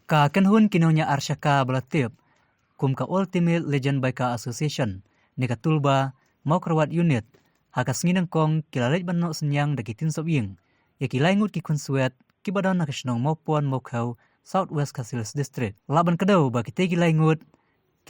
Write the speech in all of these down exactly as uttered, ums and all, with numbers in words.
Ka kynhun ki nongñiah ar shaka ba la tip kum ka Ultimate Legend Biker Association ne ka Tulba Mawkyrwat Unit, ha ka sngi nyngkong ki la leit ban noh synñiang da ki tin sop ïing ïa ki lai ngut ki khunswet kiba don ha ka shnong Mawpon Mawkhew, South West Khasi Hills District. Lah ban kdew ba kitei ki lai ngut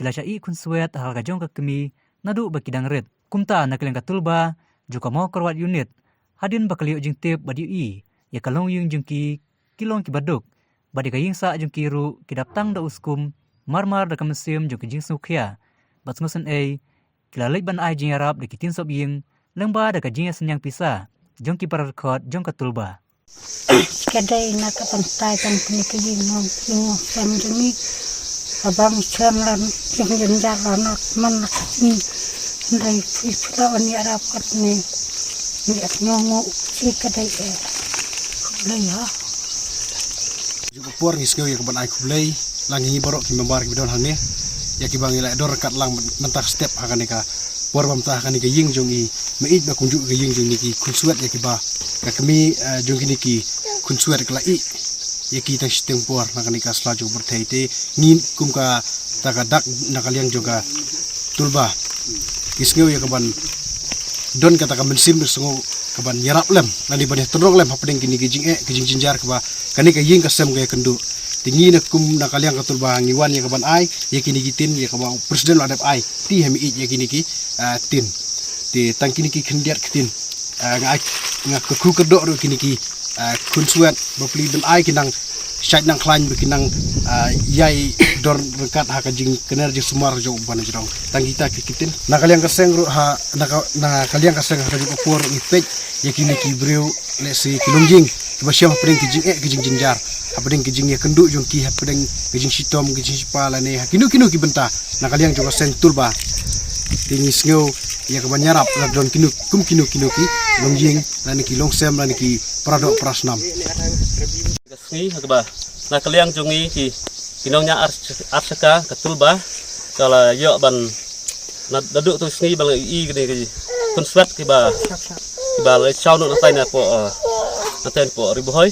ki la shah ih khunswet ha la ka jong ka kmie naduh ba ki dang rit. Kumta na ka liang ka Tulba jong ka Mawkyrwat Unit, hadien ba ki la ïoh jingtip bad ïohi ïa ka longïing jong ki, ki long kiba duk, bad ïa ka ïing sah jong ki ruh ki dap tang da u skum, marmar da ka mynsiem jong ka jingsngewkhia bad sngewsynei, ki la leit ban ai jingïarap da ki tin sop ïing lyngba da ka jingïasynñiang pisa jong ki para dkhot jong ka Tulba. Ka dei na ka bynta jong kane ka ïing nong, ïing nongsem jong ngi. Ka bang sem lan jong jynjar la na man la ka jing. Hynrei phi phi la wan ïarap katne. Ngi at ngongo shi ka dei eh. Khublei ha. Ju ka por ngi sngew ïa ka ban ai khublei lang ïa ngi baroh ki member kiba don hangne, ïa kiba ngi la dor kat lang mynta ka step ha kane ka por ba mynta ha kane ka ïing jong ngi. Me ïeit ba kumjuh ka ïing jong ngi ki khunswet ïa kiba ka kmie, eh, jong kine ki khunswet ka la ih ïa ki tang shiteng por na kane ka sla jong ka pyrthei. Te ngi kum kata ka dak na ka liang jong ka Tulba, ngi sngew ïa ka ban don kata ka mynsiem ba sngew ka ban ïarap lem lane ban ïatynrong lem hapdeng kine ki jingeh ki jingjynjar kaba kane ka ïing ka sem ka ïakynduh. Te ngi na kum na ka liang ka Tulba ngi wan ïa ka ban ai ïa kine ki tin ïa kaba u president la dep ai. Te ha me ïeit ïa kine ki, ah, tin. Te tang kine ki khyndiat ki tin. Ah, nga ai, nga kyrkhu kyrdoh ruh kine ki, ah, khunswet bapli ban ai ki nang shait nang khlaiñ ba ki nang, ah, ïai dor ryngkat ha ka jingkner jingsumar jong u ban jrong. Tang kita ki ki tin. Na ka liang ka seng ruh ha, na ka, na ka liang ka seng ha ka juk ka por ngi peit ïa kine ki briew lehse ki longïing kiba shem hapdeng ki jingeh ki jingjynjar, hapdeng ki jingïakynduh jong ki, hapdeng ki jingshitom ki jingshipa lane ha kino kino ki bynta. Na ka liang jong ka seng Tulba, te ngi sngew ïa ka ban ïarap la don kino kum kino kino ki longïing lane ki longsem lane ki para doh para snam. Ka sngi ha kaba na ka liang jong ngi ki, ki nongñiah ar, ar shaka ka Tulba ka la ïoh ban na, naduh tu sngi ba la i kine ki khunswet kiba, kiba la shaw noh na tai na poh, eh, na tai na poh Ri Bhoi.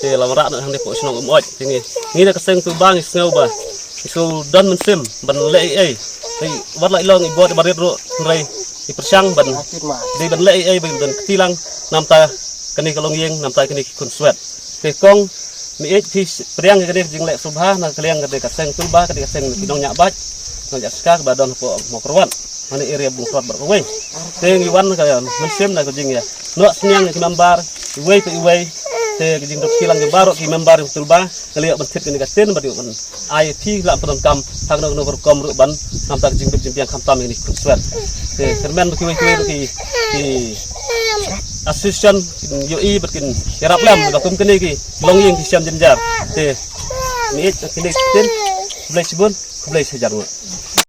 Te la wanrah noh hangne poh shnong Umoit. Te ngi, ngi na ka seng Tulba ngi sngew ba ngi sngew don mynsiem ban leh ei ei. Te wat la i long i bor i barit ruh hynrei i pyrshang ban dei ban leh ei ei ban kti lang namta kane ka longïing namta kane ki khunswet. Te kong me ïeit phi pdiang ïa kane ka jingleh sngewbha na ka liang kane ka seng Tulba, kane ka seng ki nongñiah bike, nongñiah shaka ba don hapoh Mawkyrwat, mane area Mawkyrwat baroh kawei. Te ngi wan ka mynsiem na ka jingïa noh synñiang ïa ki member iwei pa iwei. Te ka jingduk kilang ïa baroh ki member Tulba, nga la ïoh ban thied kane ka tin bad ïoh ban ai phi lah pyndonkam ha kano kano ka rukom ruh ban namta ka jingbit jingbiang khamtam ïa kine ki khunswet. Te kyrmen ba kiwei kiwei ruh ki, ki association kin ïohi bad kin ïarap lem ba kum kine ki longïing ki shem jynjar. Te me ïeit kine ki tin. Khublei shibun, khublei shihajar nguh.